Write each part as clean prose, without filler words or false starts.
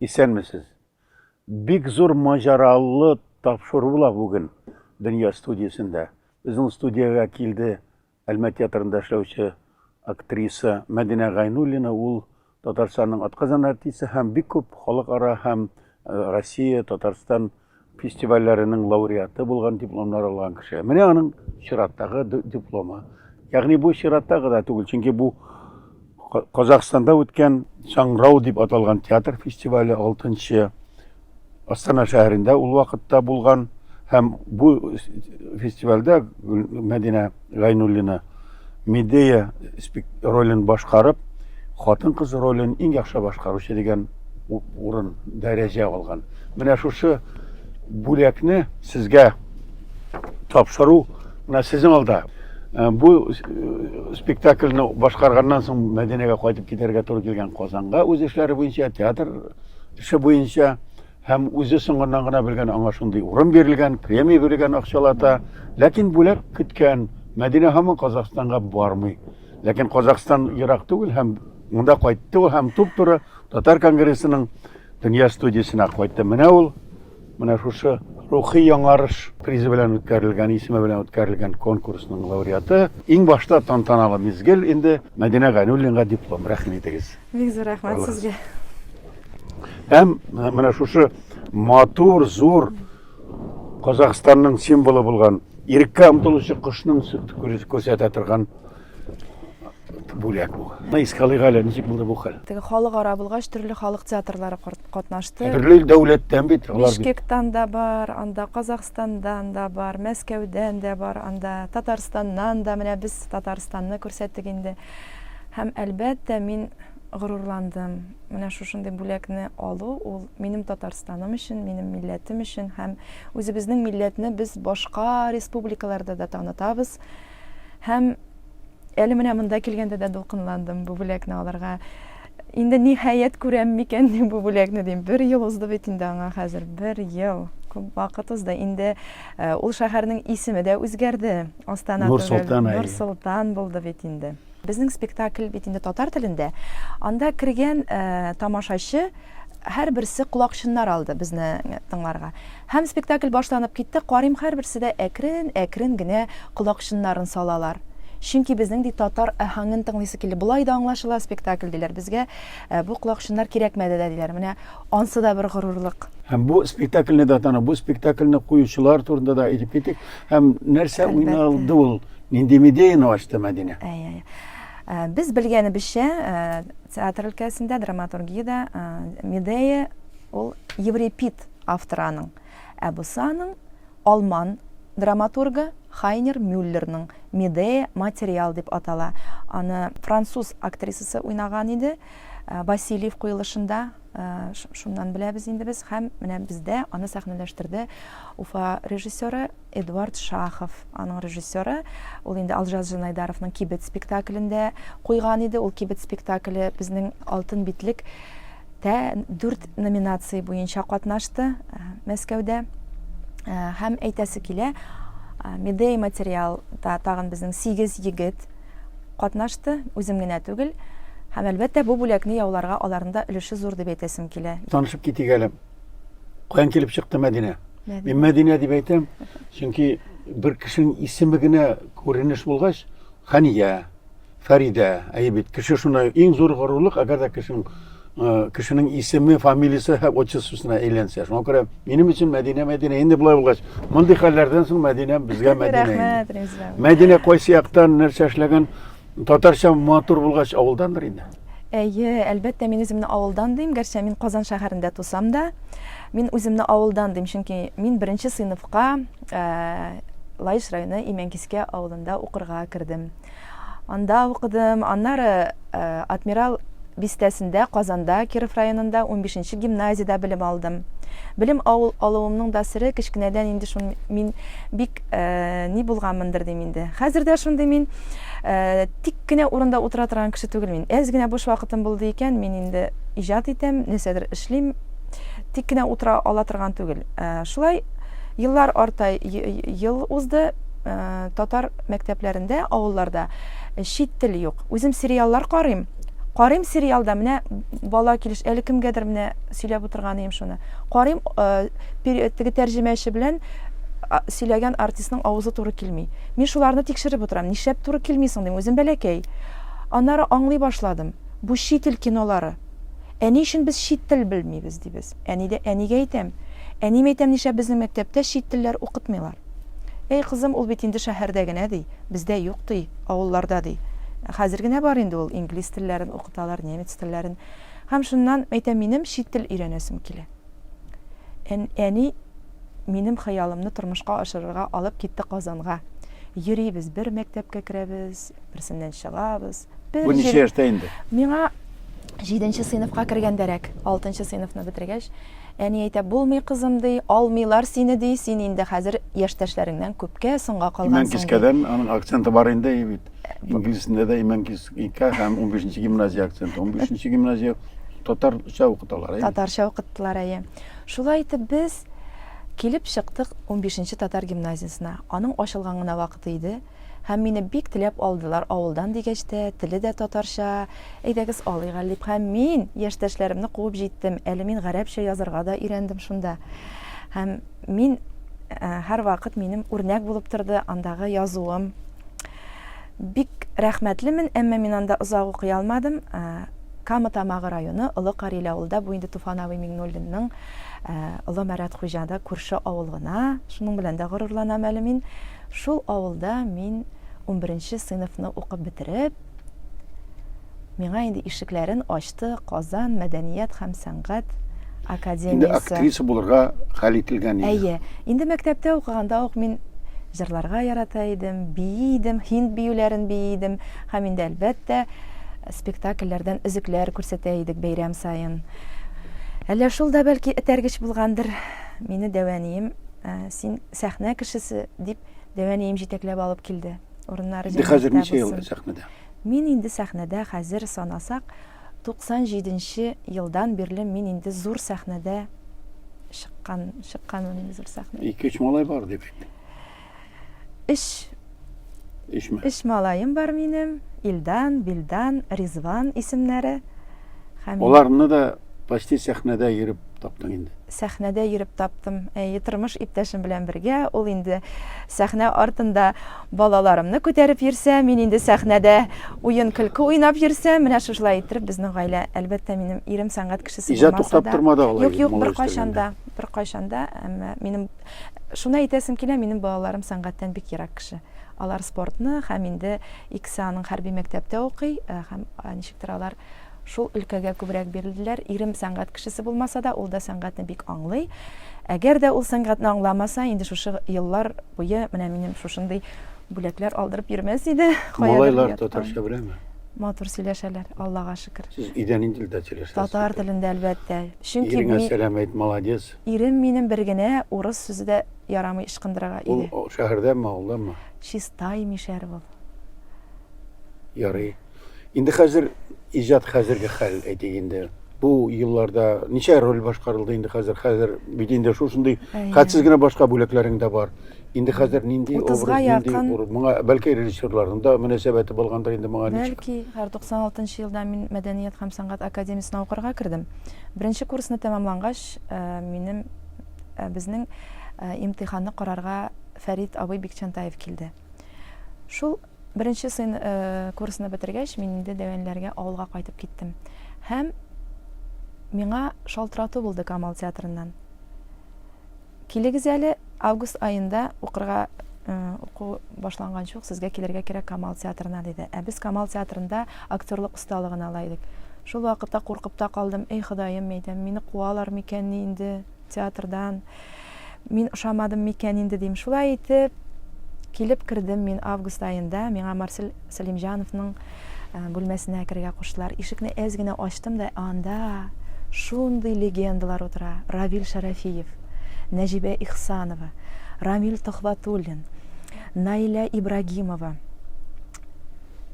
Исәнмесез. Бик зур маҗаралы тапшыру була бүген Дөнья студиясендә. Безнең студиягә килде Әлмәт театрында эшләүче актриса Мәдинә Гайнуллина. Ул Татарстанның атказан артисты һәм бик күп халыкара һәм Россия, Татарстан фестивальләренең лауреаты булган, дипломнар алган кеше. Менә аның чираттагы дипломы. Ягъни бу чираттагы да түгел, чөнки бу Казахстанда үткән Саңрау дип аталган театр фестивале 6-нчы Астана шәһәрендә ул вакытта булган һәм бу фестивальдә Мәдинә Гайнуллина Медея ролен башкарып, хатын-кыз ролен иң яхшы башкаручы дигән урын, дәрәҗә алган. Менә шушы бүләкне сезгә тапшыру менә сезнең алда. Э, бу э, спектакльне башкарганнан соң Мәдинәгә кайтып китәргә туры килгән Казанга үз эшләре буенча, театр эше буенча һәм үзе соңыннан гына белгән аңа шундый урын бирелгән, премия бирелгән акчалата. Ләкин бүләк көткән Мәдинә һаман Казахстанга бармый. Ләкин Казахстан ерак түгел һәм монда кайтты ул һәм туп-туры Татар конгрессының Дөнья студиясенә кайтты. Менә ул, менә шушы рухи яңарыш призы белән үткәрелгән, исеме белән үткәрелгән конкурсның лауреаты. Иң башта тантаналы мизгел инде Мәдинә Гайнуллинга диплом. Рәхим итегез. Бик зур рәхмәт сезгә. Һәм менә шушы матур, зур Казахстанның символы булган иреккә омтылучы кошның күрсәтә торган бүләк бу. Искә алыйк әле, ничек булды бу хәл? Теге халыкара булгач, төрле халык театрлары катнашты. Төрле дәүләттән бит алар. Бишкектан да бар, анда Казахстандан да бар, Мәскәүдән дә бар, анда Татарстаннан да. Менә без Татарстанны күрсәттек инде. Һәм әлбәттә, мин горурландым. Менә шушындый бүләкне алу ул минем Татарстаным өчен, минем милләтем өчен һәм үзебезнең милләтне без башка республикаларда да танытабыз. Һәм әле менә монда килгәндә дә дулкынландым бу бүләкне алырга. Инде ниһаять күрәм микән бу бүләкне дим. Бер ел узды бит инде аңа хәзер. Бер ел. Күп вакыт узды. Инде э, ул шәһәрнең исеме дә үзгәрде. Астана Нур Солтан. Нур Солтан булды бит инде. Безнең спектакль бит инде татар телендә. Анда кергән э, тамашачы һәрберсе колакчыннар алды безне тыңларга. Һәм спектакль башланып китте, карыйм, һәрберсе дә әкрен, әкрен генә колакчыннарын салалар. Чөнки безнең, ди, татар аһәңен тыңлыйсы килде. Болай да аңлашыла спектакль, диләр. Безгә бу колакчыннар кирәкмәде дә, диләр. Менә ансы да бер горурлык. Һәм бу спектакльне дә тану, бу спектакльне куючылар турында да әйтеп китик. Һәм нәрсә уйналды ул, нинди идеяне ачты Мәдинә? Әй, әй. Без белгәнебезчә, театр өлкәсендә, драматургиядә Медея ул Еврипид авторы аның. Ә бусы аның алман драматургы Хайнер Мюллерның Медея материал дип атала. Аны француз актрисасы уйнаган иде Васильев куелышында. Шуннан беләбез инде без. Һәм менә бездә аны сәхнәләштерде Уфа режиссеры Эдуард Шахов, аның режиссеры. Ул инде Алжаз Жанайдаровның Кибет спектаклендә куйган иде. Ул Кибет спектакле безнең Алтын битлек тә дүрт номинация буенча катнашты Мәскәүдә. Һәм әйтәсе килә, Медея материалда тагын безнең 8 егет катнашты, үзем генә түгел. Һәм әлбәттә, бу бүләкне яуларга аларның да өлеше зур дип әйтәсем килә. Танышып китик әле. Каян килеп чыкты Мәдинә? Мин Мәдинә дип әйтәм, чөнки бер кешенең исеме генә күренеш булгач, Хәния, Фәридә, әйе бит, кеше шуны иң зур горурлык, әгәр дә кешенең э, кешенең исеме, фамилиясе һәм отчествосына әйләнсә. Шуңа күрә минем өчен Мәдинә Мәдинә. Инде болай булгач, мондый хәлләрдән соң Мәдинә безгә Мәдинә. Рәхмәт, Римзил. Мәдинә кайсы яктан нәрсә эшләгән? Татарча матур булгач, авылдандыр инде. Әйе, әлбәттә, мин үземне авылдан дим, гәрчә мин Казан шәһәрендә тусам да, мин үземне авылдан дим, чөнки мин беренче сыйныфка э, Лаеш районы Имәнкискә авылында укырга кердем. Анда укыдым, аннары э, Адмирал бистәсендә, Казанда, Киров районында 15 гимназиядә белем алдым. Белем авыл алуымның да сере кечкенәдән инде шун мин бик э, ни булганмындыр дим инде. Хәзер дә шундый мин э, тик кенә урында утыра торган кеше түгел мин. Әз генә буш вакытым булды икән, мин инде иҗат итәм, нәрсәдер эшлим. Тик кенә утыра ала торган түгел. Э, шулай еллар арта ел узды. Э, татар мәктәпләрендә, авылларда чит тел юк. Үзем сериаллар карыйм. Карыйм сериалда, менә бала килеш, әле кемгәдер менә сөйләп утырган идем шуны. Карыйм, э, теге тәрҗемәче белән сөйләгән артистның авызы туры килми. Мин шуларны тикшереп утырам. Нишләп туры килми соң дим, үзем бәләкәй. Аннары аңлый башладым. Бу чит ил кинолары. Ә ни өчен без чит тел белмибез, дибез. Әни дә, әнигә әйтәм. Әнием әйтәм, нишләп безнең мәктәптә чит телләр укытмыйлар? Әй, кызым, ул бит инде шәһәрдә генә, ди. Бездә юк, ди, авылларда, ди. Хәзер генә бар инде ул, инглиз телләрен укыталар, немец телләрен. Һәм шуннан, әйтәм, минем чит тел өйрәнәсем килә. Ән, әни минем хыялымны тормышка ашырырга алып китте Казанга. Йөрибез, бер мәктәпкә керәбез, берсеннән чыгабыз. Бер Бу ничә яшьтә инде? Миңа җиденче сыйныфка кергәндәрәк, алтынчы сыйныфны бетергәч, әни әйтә, булмый, кызым, ди, алмыйлар сине, ди, син инде хәзер яшьтәшләреңнән күпкә соңга калгансың. Имәнкискәдән аның акценты бар инде бит. Инглиз телендә дә Имәнкискә һәм 15 гимназия акценты. 15 гимназия татарча укыталар, әйе? Татарча укыттылар, әйе. Шулай итеп без килеп чыктык 15 татар гимназиясенә. Аның ачылган гына вакыты иде. Һәм мине бик теләп алдылар авылдан дигәч тә, теле дә татарча, әйдәгез алыйк әле дип. Һәм мин яшьтәшләремне куып җиттем. Әле мин гарәпчә язарга да өйрәндем шунда. Һәм мин э, һәрвакыт минем үрнәк булып торды андагы язуым. Бик рәхмәтлемен, әмма мин анда озак укый алмадым. Э, Кама Тамагы районы Олы Карил авылда, бу инде Туфан абый Миңнуллинның э, Олы Мәрәт Хуҗада күрше авыл гына. Шуның белән дә горурланам әле мин. Шул авылда мин унберенче сыйныфны укып бетереп, миңа инде ишекләрен ачты Казан мәдәният һәм сәнгать академиясе. Инде актриса булырга хәл ителгән инде. Әйе. Инде мәктәптә укыганда ук мин җырларга ярата идем, бии идем, һинд биюләрен бии идем һәм инде әлбәттә спектакльләрдән өзекләр күрсәтә идек бәйрәм саен. Әллә шул да бәлки этәргеч булгандыр. Мине дәү әнием Ә, син сәхнә кешесе, дип, дәү әнием җитәкләп алып килде. Урыннары Инде хәзер ничә ел сәхнәдә? Мин инде сәхнәдә хәзер санасак, 97 нче елдан бирле мин инде зур сәхнәдә чыккан, чыкканмын инде зур сәхнәдә. Ике-өч малай бар дип әйттең. Өч. Өчме? Өч малаем бар минем. Илдан, Билдан, Ризван исемнәре. Һәм Аларны да почти сәхнәдә йөреп таптың инде. Сәхнәдә йөреп таптым. Әйе, тормыш иптәшем белән бергә. Ул инде сәхнә артында балаларымны күтәреп йөрсә, мин инде сәхнәдә уен-көлке уйнап йөрсәм, менә шушылай иттереп безнең гаилә, әлбәттә, минем ирем сәнгать кешесе булмаса да. Иҗат туктап тормады алай. Юк, юк, беркайчан да, беркайчан да, әмма минем Шуны әйтәсем килә, минем балаларым сәнгатьтән бик ерак кеше. Алар спортны һәм инде икесе аның хәрби мәктәптә укый, э, һәм э, ничектер алар шул өлкәгә күбрәк бирелделәр. Ирем сәнгать кешесе булмаса да, ул да сәнгатьне бик аңлый. Әгәр дә ул сәнгатьне аңламаса, инде шушы еллар буе менә минем шушындый бүләкләр алдырып йөрмәс иде. Малайлар татарча беләме? Матур сөйләшәләр, Аллага шөкер. Сез өйдә нинди телдә сөйләшәсез? Татар телендә, әлбәттә. Чөнки Иреңә сәлам әйт, молодец. Ирем минем бер генә урыс сүзе дә ярамый ычкындырырга иде. Ул шәһәрдәнме, авылданмы? Чистай мишәр ул. Ярый. Инде хәзер иҗат хәзерге хәл әйтик инде. Бу елларда ничә роль башкарылды инде хәзер? Хәзер бит инде шушындый хәтсез генә башка бүләкләрең дә бар. Инде хәзер нинди образ, нинди моңа бәлки режиссерларның да мөнәсәбәте булгандыр инде моңа ничек? Бәлки, һәр 96 елда мин Мәдәният һәм сәнгать академиясенә укырга кердем. Беренче курсны тәмамлангач, э, минем э, безнең э, имтиханны карарга Фәрит абый Бикчантаев килде. Шул беренче сын курсны бетергәч, мин инде Дәвәнләргә авылга кайтып киттем. Һәм миңа шалтырату булды Камал театрыннан. Килегез әле, август аенда укырга уку башланганчы ук сезгә килергә кирәк Камал театрына, диде. Ә без Камал театрында актерлык осталыгын ала идек. Шул вакытта куркып та калдым. Эй, Ходаем, әйтәм, мине куалар микәнни инде театрдан? Мин ошамадым микән инде дим. Шулай итеп, килеп кердем мин август аенда. Миңа Марсель Сәлимҗановның бүлмәсенә керергә куштылар. Ишекне әз генә ачтым да, анда шундый легендалар утыра. Равил Шәрәфиев, Нәҗибә Ихсанова, Рамил Төхвәтуллин, Наилә Ибрагимова.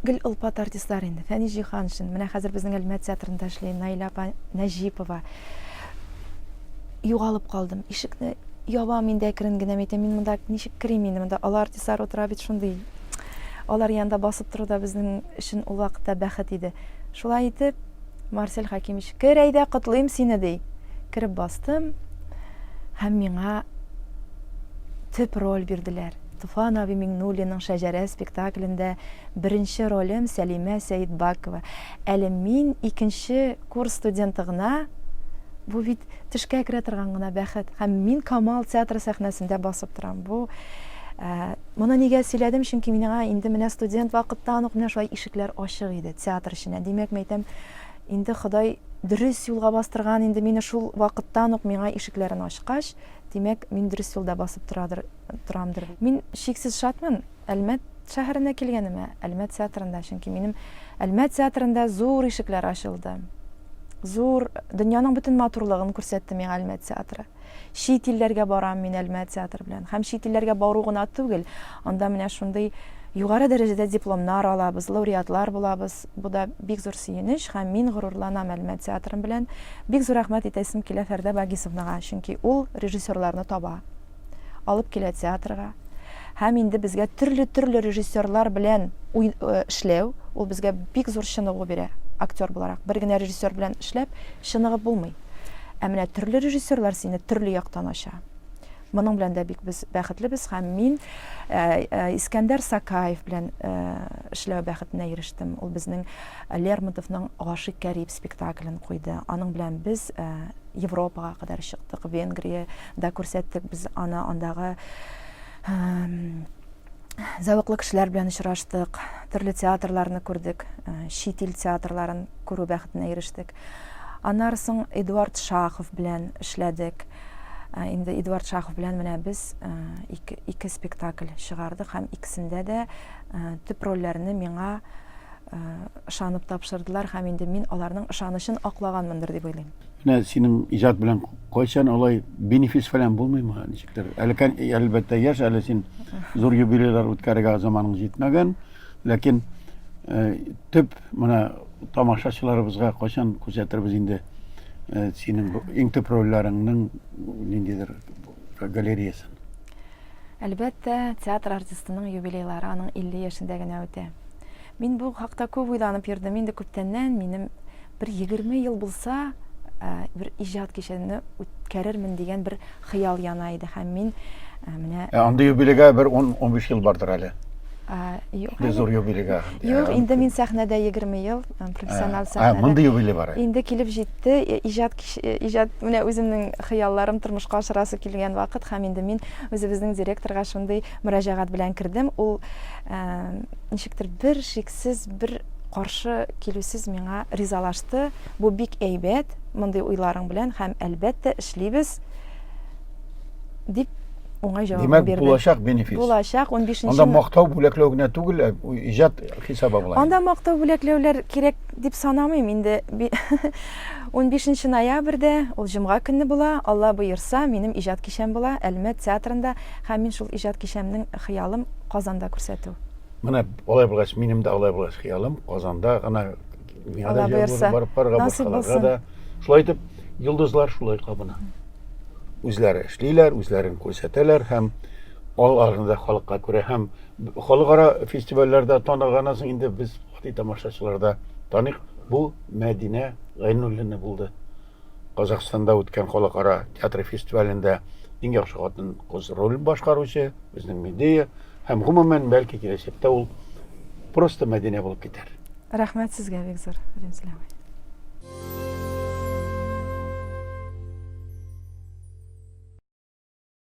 Гел олпат артистлар инде. Фәнис Җиһаншин, менә хәзер безнең Әлмәт театрында эшли, Наилә апа Нәҗипова. Югалып калдым. Ишекне ябам инде әкрен генә, әйтәм, мин монда ничек керим инде, монда олы артистлар утыра бит шундый. Алар янында басып тору да безнең өчен ул вакытта бәхет иде. Шулай итеп, Марсель Хәкимович, кер әйдә, котлыйм сине, ди. Кереп бастым һәм миңа төп роль бирделәр. Туфан абый Миңнуллинның Шәҗәрә спектаклендә беренче ролем Сәлимә Сәетбакова. Әле мин икенче курс студенты гына, бу бит төшкә керә торган гына бәхет. Һәм мин Камал театры сәхнәсендә басып торам. Бу э, моны нигә сөйләдем? Чөнки миңа инде менә студент вакыттан ук менә шулай ишекләр ачык иде театр эченә. Димәк, мин әйтәм, инде Ходай дөрес юлга бастырган, инде мине шул вакыттан ук миңа ишекләрен ачкач, димәк, мин дөрес юлда басып торадыр, торамдыр. Мин чиксез шатмын Әлмәт шәһәренә килгәнемә, Әлмәт театрында, чөнки минем Әлмәт театрында зур ишекләр ачылды. Зур, дөньяның бөтен матурлыгын күрсәтте миңа Әлмәт театры. Чит илләргә барам мин Әлмәт театры белән. Һәм чит илләргә бару гына түгел, анда менә шундый югары дәрәҗәдә дипломнар алабыз, лауреатлар булабыз. Бу да бик зур сөенеч һәм мин горурланам Әлмәт театрым белән. Бик зур рәхмәт итәсем килә Фәрдә Багисовнага, чөнки ул режиссерларны таба. Алып килә театрга. Һәм инде безгә төрле-төрле режиссерлар белән э, эшләү, ул безгә бик зур чыныгу бирә, актер буларак. Бер генә режиссер белән эшләп чыныгып булмый. Ә менә төрле режиссерлар сине төрле яктан ача. Моның белән дә бик без бәхетлебез һәм мин э, э, Искәндәр Сакаев белән э, эшләү бәхетенә ирештем. Ул безнең Лермонтовның Гашыйк Кәриб спектаклен куйды. Аның белән без Европага кадәр чыктык, Венгриядә күрсәттек без аны, андагы зәвыклы кешеләр белән очраштык, төрле театрларны күрдек, чит ил театрларын күрү бәхетенә ирештек. Аннары соң Эдуард Шахов белән эшләдек. Э, инде Эдуард Шахов белән менә без э, ике, ике спектакль чыгардык һәм икесендә дә э, төп рольләрне миңа ышанып тапшырдылар һәм инде мин аларның ышанычын аклаганмындыр дип уйлыйм. Менә синең иҗат белән кайчан алай бенефис фәлән булмыймы ничектер? Әле әлбәттә яшь, әле син зур юбилейлар үткәрергә заманың җитмәгән. Ләкин төп менә тамашачыларыбызга кайчан күрсәтербез инде синең иң төп рольләреңнең ниндидер галереясын? Әлбәттә, театр артистының юбилейлары аның 50 яшендә генә үтә. Мин бу хакта күп уйланып йөрдем. Инде күптәннән минем бер 20 ел булса, бер иҗат кичәне үткәрермен дигән бер хыял яна иде һәм мин менә Ә андый юбилейга бер 10-15 ел бардыр әле. Юк. Бер зур юбилейга. Юк, инде мин сәхнәдә 20 ел, профессиональ сәхнәдә. Ә, мондый юбилей бар. Инде килеп җитте, иҗат иҗат менә үземнең хыялларым тормышка ашырасы килгән вакыт һәм инде мин үзебезнең директорга шундый мөрәҗәгать белән кердем. Ул ничектер бер шиксез, бер каршы килүсез миңа ризалашты. Бу бик әйбәт, мондый уйларың белән һәм әлбәттә эшлибез дип уңай җавап Димәк, бирде. булачак бенефис. Булачак 15 Анда мактау бүләкләү генә түгел, ә иҗат хисабы була. Анда мактау бүләкләүләр кирәк дип санамыйм инде. 15 ноябрьдә, ул җомга көнне була, Алла боерса, минем иҗат кичәм була Әлмәт театрында һәм мин шул иҗат кичәмнең хыялым Казанда күрсәтү. Менә алай булгач, минем дә алай булгач хыялым Казанда гына миңа да Алла боерса, барып карарга, насыйп башкаларга булсын. да. Шулай итеп, йолдызлар шулай кабына. Үзләре эшлиләр, үзләрен күрсәтәләр һәм аларны да халыкка күрә һәм халыкара фестивальләрдә таныганнан соң инде без гади тамашачылар да таныйк. Бу Мәдинә Гайнуллина булды. Казахстанда үткән халыкара театр фестивалендә иң яхшы хатын-кыз ролен башкаручы безнең Медея һәм гомумән бәлки киләчәктә ул просто Мәдинә булып китәр. Рәхмәт сезгә бик зур, Римзил абый.